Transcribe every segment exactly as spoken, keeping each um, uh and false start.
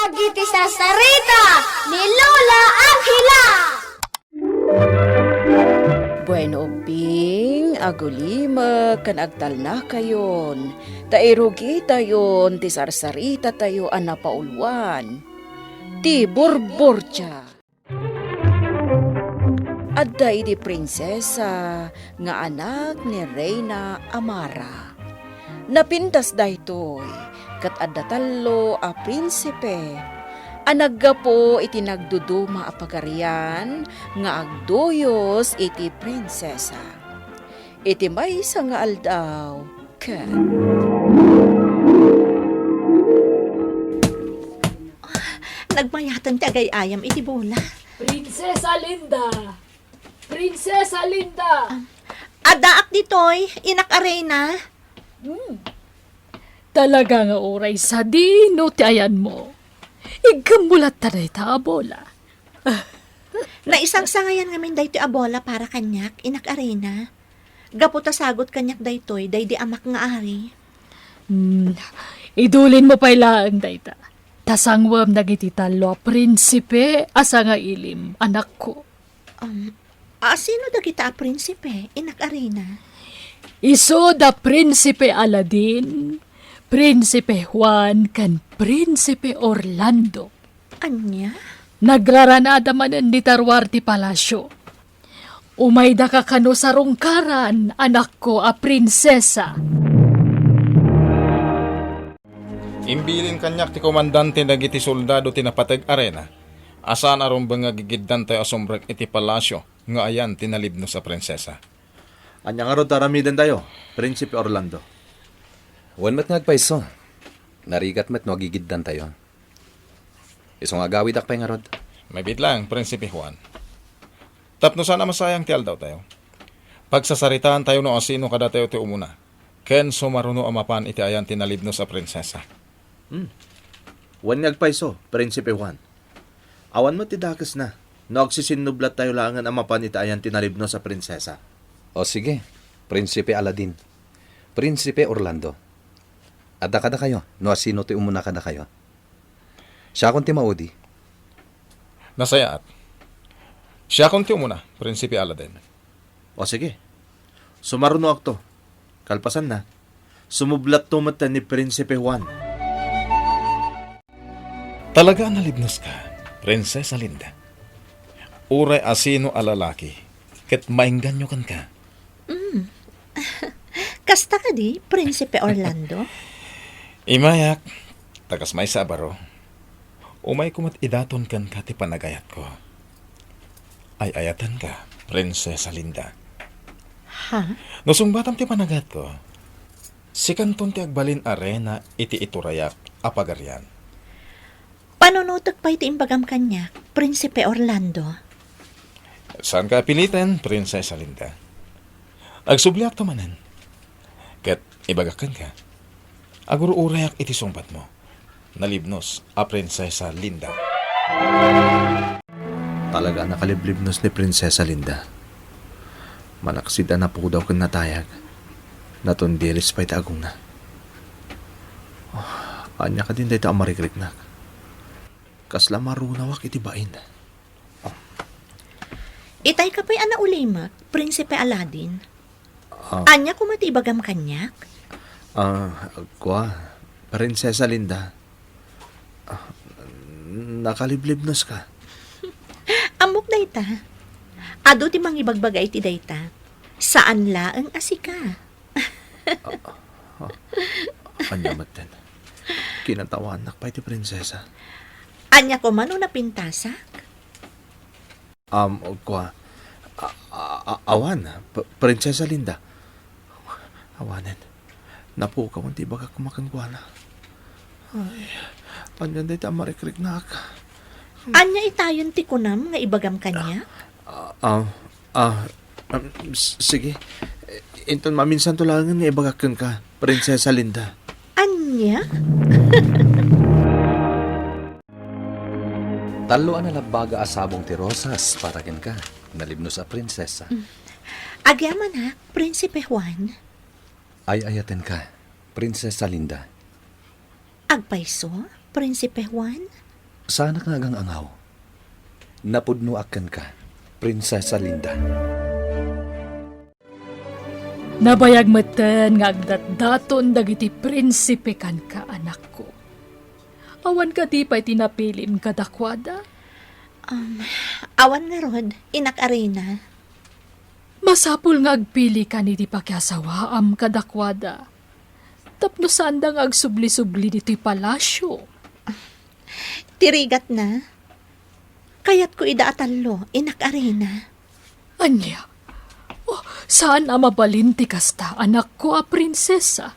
Dagiti sarsarita ni Lola Angela. Bueno, ubbing, agulimek ken agtalnakayon, ta irugitayon ti sarsaritatayo a napauluan, ti Burburtia. Adda idi prinsesa nga anak ni Reina Amara. Napintas daytoy ket adda tallo a prinsipe a naggapu iti nagduduma a pagarian nga agduyos iti prinsesa. Iti maysa nga aldaw, ket Nagmayaten ti agay-ayam iti bola. Prinsesa Linda! Prinsesa Linda! Addaak ditoy, inak a Reina. Hmm. Talaga nga uray sadino ti ayanmo. Iggammo latta dayta a bola. Naisangsangayan ngamin daytoy a bola para kaniak, inak a Reina. Gapu ta sagut kaniak daytoy, daydi amak nga ari. Hmm, idulinmo pay laeng dayta. Ta sangwem dagiti tallo a prinsipe a sangailim, anakko. Um, a, sino dagita a prinsipe, inak a Reina? Isu da Prinsipe Aladin, Prinsipe Juan, ken Prinsipe Orlando. Ania? Nagraranada manen dita ruar ti palasio. Umaydaka kano sarungkaran, anakko a prinsesa. Imbilin kaniak ti komandante dagiti soldado ti napateg a Reina a saan a rumbeng nga gigiddantayo a sumrek iti palasio nga ayan ti nalibnos a prinsesa. Ania ngarud ti aramidentayo, Prinsipe Orlando? Wen met nga agpayso. Narigat met no agigiddantayo. Isu nga agawidak pay ngarud. Mabiit laeng, Prinsipe Juan. Tapno saan a masayang ti aldawtayo, pagsasaritaantayo no asino kadatayo ti umuna, ken sumaruno a mapan iti ayan ti nalibnos a prinsesa. Hmm. Wen nga agpayso, Prinsipe Juan. Awan met ti dakesna no agsisinnublattayo laengen a mapan iti ayan ti nalibnos a prinsesa. O sige, Prinsipe Aladin, Prinsipe Orlando, adda kadakayo no asino ti umuna kadakayo. Siakon ti maudi. Nasayaat. Siakon ti umuna, Prinsipe Aladin. O sige, sumarunoakto. Kalpasanna, sumublatto met ni Prinsipe Juan. Talaga a nalibnoska, Prinsesa Linda. Uray asino a lalaki ket maengganyo kenka. Mm. Kasta kadi, Prinsipe Orlando? Imayak, ta kas maysa a baro, umayko met idaton kenka ti panagayatko. Ay-ayatenka, Prinsesa Linda. Ha? No sungbatam ti panagayatko, sikanton ti agbalin a reyna iti iturayak a pagarian. Panunotek pay ti imbagam kaniak, Prinsipe Orlando. Saanka a piliten, Prinsesa Linda. Agsubliakto manen. Ket ibagak kenka, agur-urayak iti sungbatmo, nalibnos a Prinsesa Linda. Talaga a nakaliblibnos ni Prinsesa Linda. Malaksid a napudaw ken natayag, natundilis pay ti agongna. Oh, ania kadin dayta a marikriknak? Kasla marunawak iti bain. Itay ka pay a naulimek, Prinsipe Aladin. Ah. Ania koma ti ibagam kaniak? Ah, kua, Prinsesa Linda. Ah, nakaliblibnoska. Ammok dayta. Adu ti mangibagbaga iti dayta. Saan laeng a sika. Ah, ah, ania metten? Kinatawanak pay ti prinsesa. Ania koma no napintasak? Um, kua, a-, a-, a-, awan, P-, Prinsesa Linda. Awanen. Napukawan ti ibagak koma kenkuana. Ay, ania dayta a marikriknak? Ania itayon ti kunam nga ibagam kaniak? Ah, ah, ah, um, s-, sige. Inton maminsanto laengen nga ibagak kenka, Prinsesa Linda. Ania? Tallo a nalabbaga a sabong ti rosas para kenka, nalibnos a prinsesa. Mm. Agyamanak, Prinsipe Juan. Ay-ayatenka, Prinsesa Linda. Agpayso, Prinsipe Juan? Saanak nga agang-angaw. Napudnoak kenka, Prinsesa Linda. Nabayag metten nga agdatdaton dagiti prinsipe kenka, anakko. Awan kadi pay ti napilim kadakuada? Um, awan ngarud, inak a reyna. Masapul nga agpilikan iti pakiasawaam kadakuada, tapno saanda nga agsubli-subli ditoy palasio. Ti rigatna, kayatko ida a tallo, inak a reyna. Ania? Oh, saan a mabalin ti kasta, anakko a prinsesa.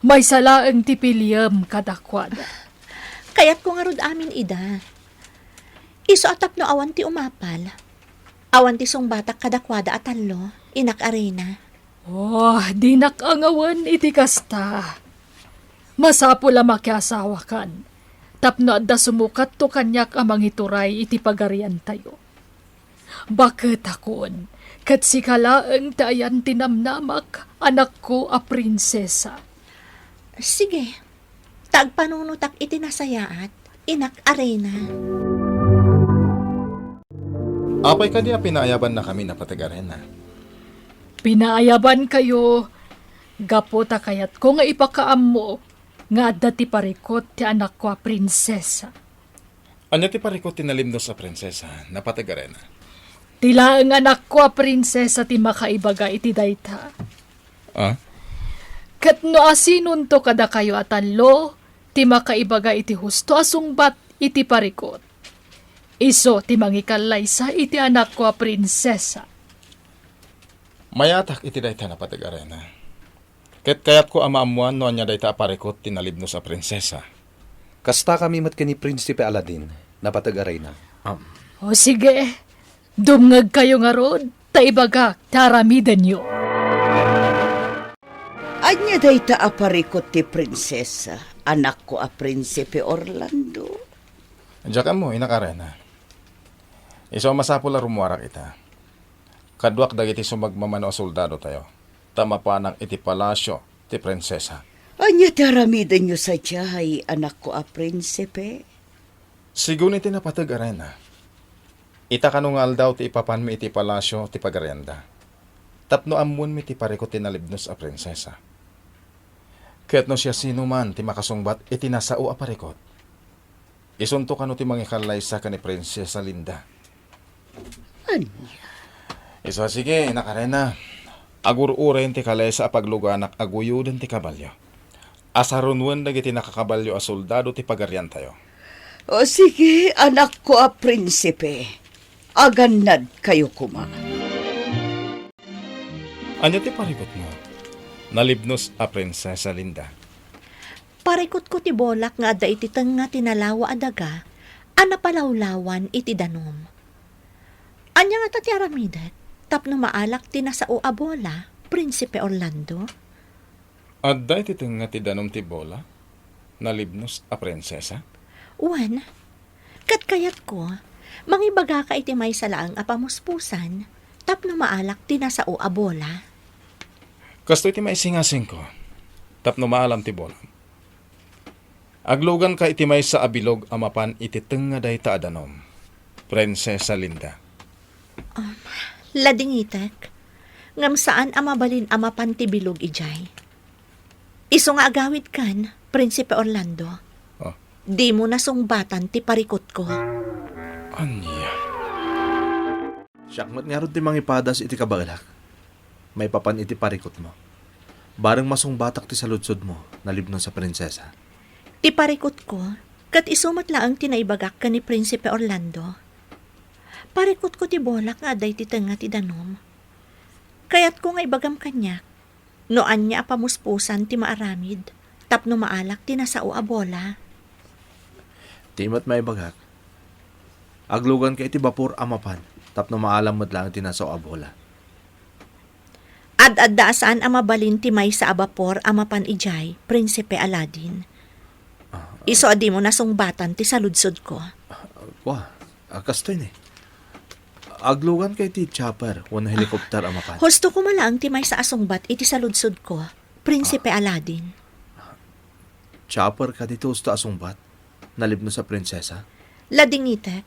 Maysa laeng ti piliem kadakuada. Kayatko ngarud amin ida. Isu a tapno awan ti umapal. Awan ti sungbatak kadakuada a tallo, inak a reyna. Oh, dinak angawen iti kasta. Masapul a makiasawakan, tapno adda sumukatto kaniak a mangituray iti pagariantayo. Baketakon, ket sika laeng ti ayan ti namnamak, anakko a prinsesa. Sige, ta agpanunotak iti nasayaat, inak a reyna. Apay kadi a pinaayabannakami, napateg a reyna? Pinaayabankayo gapu ta kayatko nga ipakaammo nga adda ti parikut ti anakko a prinsesa. Ania ti parikut ti nalibnos a prinsesa, napateg a reyna? Ti laeng anakko a prinsesa ti makaibaga iti dayta. Ah? Ket no asinonto kadakayo a tallo ti makaibaga iti husto a sungbat iti parikut, isu ti mangikallaysa iti anakko a prinsesa. Mayatak iti dayta, napateg a reyna. Ket kayatko a maammoan no ania dayta a parikut ti nalibnos a prinsesa. Kastakami met ken ni Prinsipe Aladin, napateg a reyna. Am. O sige, dumngegkayo ngarud, ta ibagak ti aramidenyo. Ania dayta a parikut ti prinsesa, anakko a Prinsipe Orlando? Diak ammo, inak a reyna. Isu a masapul a rummuarak ita. Kaduak dagiti sumagmamano a soldadotayo, ta mapanak iti palasio ti prinsesa. Ania ti aramidenyo sadiay, anakko a prinsipe? Sigun iti napateg a reyna, ita kano nga aldaw ti ipapanmi iti palasio ti pagarianda, tapno ammoenmi ti parikut ti nalibnos a prinsesa. Ket no siasinoman ti makasungbat iti nasao a parikut, isunto kano ti mangikallaysa ken ni Prinsesa Linda. Ania? Isu a sige, inak a reyna. Agur-uren ti kalaysa a pagluganak a guyoden ti kabalio. Asarunuen dagiti nakakabalio a soldado ti pagariantayo. O sige, anakko a prinsipe. Agannadkayo koma. Ania ti parikutmo, nalibnos a Prinsesa Linda? Parikutko ti bolak nga adda iti tengnga ti nalawa a daga a napalawlawan iti danum. Ania ngata ti aramidek tapno maalak ti nasao a bola, Prinsipe Orlando? Adda iti tengnga ti danum ti bola, nalibnos a prinsesa? Wen, ket kayatko, mangibagaka iti maysa laeng a pamuspusan tapno maalak ti nasao a bola. Kastoy ti maisingasingko tapno maalam ti bolam. Agluganka iti maysa a bilog a mapan iti tengnga dayta a danum, Prinsesa Linda. Um, ladingitek, ngem saan a mabalin a mapan ti bilog idiay. Isu nga agawidkan, Prinsipe Orlando. Oh. Dimo nasungbatan ti parikutko. Ania? Siak met ngarud ti mangipadas iti kabaelak maipapan iti parikutmo. Bareng masungbatak ti saludsodmo, nalibnos a prinsesa. Ti parikutko, ket isu met laeng ti naibagak ken ni Prinsipe Orlando. Parikutko ti bolak nga adda iti tengnga ti danum. Kayatko nga ibagam kaniak no ania a pamuspusan ti maaramid tapno maalak ti nasao a bola. Ti met maibagak, agluganka iti bapor a mapan tapno maalam met laeng ti nasao a bola. Ad-adda a saan a mabalin ti maysa a bapor a mapan idiay, Prinsipe Aladin. Ah, isu a dimo nasungbatan ti saludsodko. Kua, a, kastoy ni. Agluganka iti chopper wenno helicopter a mapan. Husto koma laeng ti maysa a sungbat iti saludsodko, Prinsipe Aladin. Chopper kadi ti husto a sungbat? nalibnos a prinsesa? Ladingitek.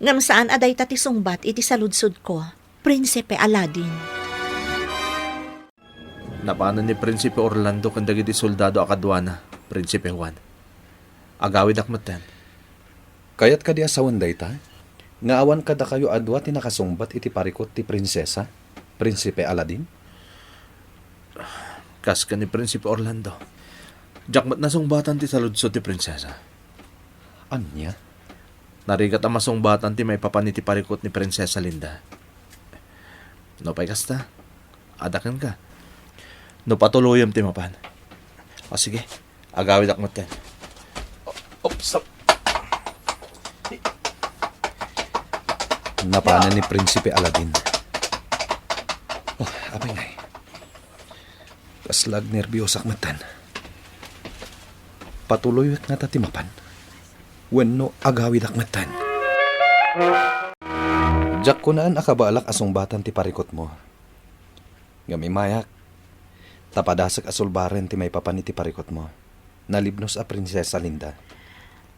Ngem saan a dayta ti sungbat iti saludsodko, Prinsipe Aladdin. Napanen ni Prinsipe Orlando ken dagiti soldado a kaduana, Prinsipe Juan. Agawidak metten. Kayat kadi a sawen dayta? Nga awan kadakayo a dua ti nakasungbat iti parikut ti prinsesa, Prinsipe Aladdin? Kas ken ni Prinsipe Orlando, diak met nasungbatan ti saludsod ti prinsesa. Ania? Narigat a masungbatan ti maipapan iti parikut ni Prinsesa Linda. Nupay kasta, adda kenka. No patuloyem ti mapan. O sige, agawidak metten. Oops. Napanen ni Prinsipe Aladdin. Oh, apay ngay. Kasla agnerbiosak metten. Patuloyek ngata ti mapan? Wenno agawidak metten? Diak kunaen a kabaelak a sungbatan ti parikutmo. Ngem imayak, ta padasek a sulbaren ti maipapan iti parikutmo. Nalibnos a Prinsesa Linda.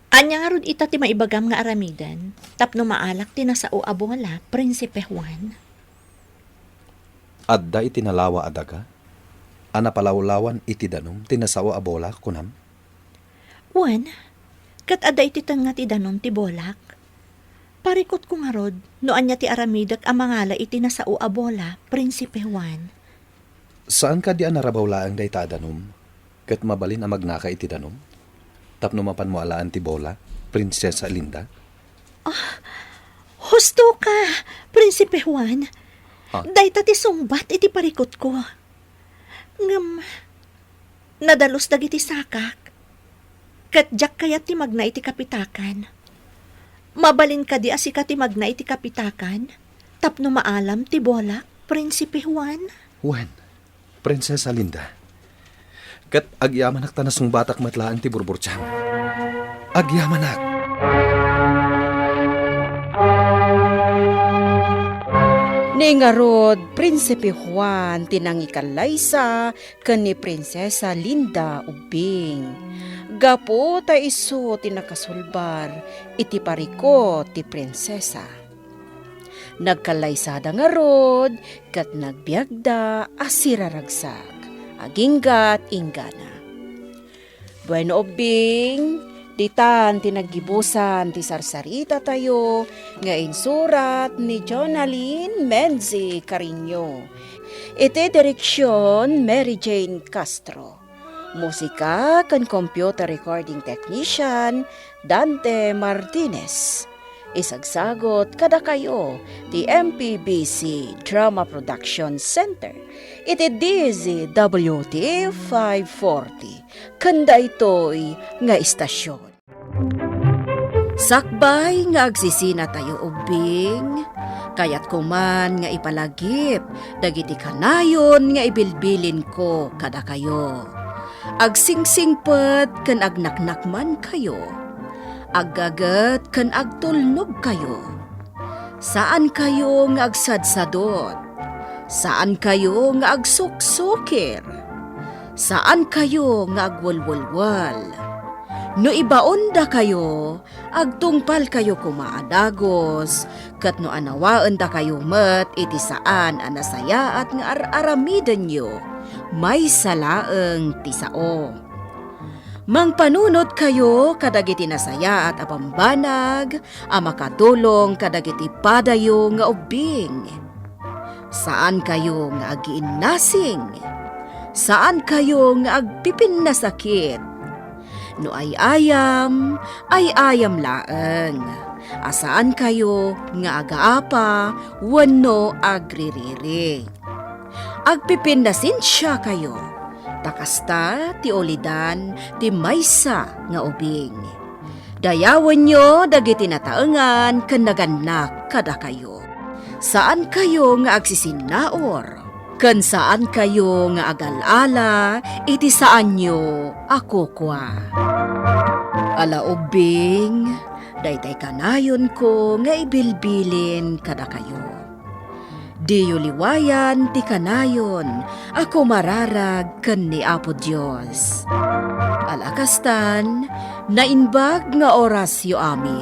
Ania ngarud ita ti maibagam nga aramiden tapno maalak ti nasao a bola, Prinsipe Juan? Adda iti nalawa a daga a napalawlawan iti danum ti nasao a bola, kunam? Wen, ket adda iti tengnga ti danum ti bolak. Parikutko ngarud no ania ti aramidek a mangala iti nasao a bola, Prinsipe Juan. Saan kadi a narabaw laeng dayta a danum, ket mabalin a magnaka iti danum tapno mapanmo alaen ti bola, Prinsesa Linda? Ah, husto ka, Prinsipe Juan. Ha? Dayta ti sungbat iti parikutko. Ngem, nadalus dagiti sakak, ket diak kayat ti magna iti kapitakan. Mabalin kadi a sika ti magna iti kapitakan tapno maalam ti bolak, Prinsipe Juan? Wen, Prinsesa Linda. Ket agyamanak ta nasungbatak met laeng ti burburtiam. Agyamanak! Ni ngarud, Prinsipe Juan ti nangikallaysa ken ni Prinsesa Linda ubbing. Gapu ta isu ti nakasulbar iti parikut ti prinsesa. Nagkallaysada ngarud ket nagbiagda a siraragsak aginggat inggana. Bueno, ubbing, ditan ti naggibusan ti sarsaritatayo nga insurat ni Jonalyn Menzi Cariño. Iti direksion, Mary Jane Castro. Musika ken computer recording technician, Dante Martinez. Isagsagut kadakayo ti M P B C Drama Production Center iti D Z W T five forty ken daytoy nga istasyon. Sakbay nga agsisinatayo ubbing, kayatko man nga ipalagip dagiti kanayon nga ibilbilinko kadakayo. Agsingsingpet ken agnaknakmankayo. Aggaget ken agtulnogkayo. Saankayo nga agsadsadot. Saankayo nga agsuksukir. Saankayo nga agwelwelwel. No ibaondakayo, agtungpalkayo koma a dagus, ket no anawaendakayo met iti saan a nasayaat nga ar-aramidenyo, maysa laeng ti sao. Mangpanunotkayo kadagiti nasayaat a bambanag a makatulong kadagiti padayo nga ubbing. Saankayo nga agiinnasing. Saankayo nga agpipinnasakit. No ay-ayam, ay-ayam laeng. A saankayo nga agaapa wenno agririri. Agpipinnasensiakayo, ta kasta ti ulidan ti maysa nga ubing. Dayawenyo dagiti nataengan ken nagannak kadakayo. Saankayo nga agsisinnaur, ken saankayo nga agal-ala iti saanyo a kukua. Ala ubbing, daytay kanayonko nga ibilbilin kadakayo. Diyo liwayan ti kanayon a kumararag ken ni Apo Dios. Ala kastan, Naimbag nga orasyo amin.